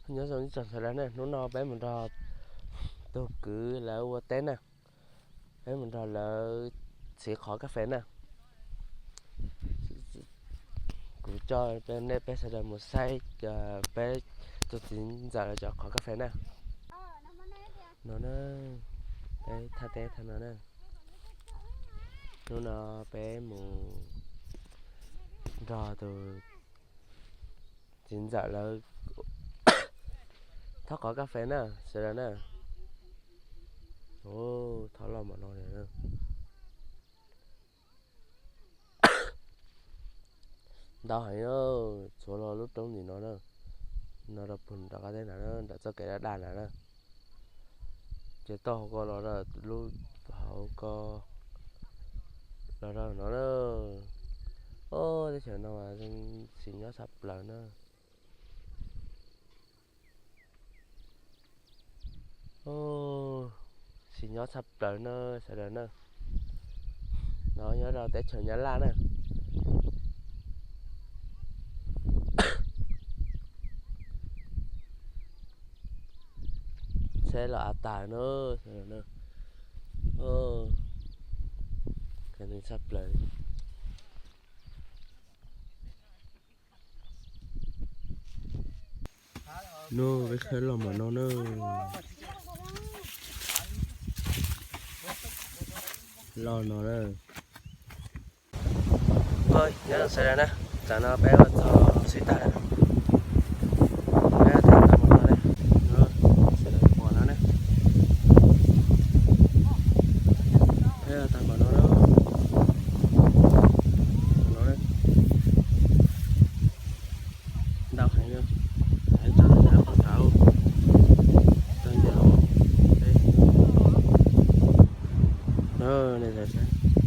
Nyob zoo ib tsoom sawv daws na, hnub no peb mus nrog tug kwv lawv ua teb na, peb mus nrog lawv txiv qhov kas fes na. Kuv coj nej peb sawv daws mus saib peb tus txiv ntxawm lawv cov qhov kas fes na. No na, peb thaj teb thaj no na. Hnub no peb mus nrog tus txiv ntxawm lawv thab qhov kas fes na sawv daws na. Thab loj npaum no li. Ntau heev, txhuav los lub roob ntawm no na, no rau pug nram qab teb ntawd na, nram txoj kev daj daj ntawd na. Ces toj hauv ko los rau lub hauv ko los rau no na. Ob, teb chaws no mas zoo xis nyob tshaj plaws na. Xis nyob tshaj plaws na sawv daws na. No nyob rau teb chaws Nyab Laj na. Tsheb los av tag na sawv daws na. Tshaj plaws. Nub, peb khawb loj npaum no na. Loj no na. Nyob zoo sawv daws na, tam no peb ua txog xwb tag lawm. Peb ua tag npaum no ne, sawv daws pom no ne. Peb ua tag npaum no na. Ntau heev, tso rau qhov rau, tau ncaws los peb no, nej saib.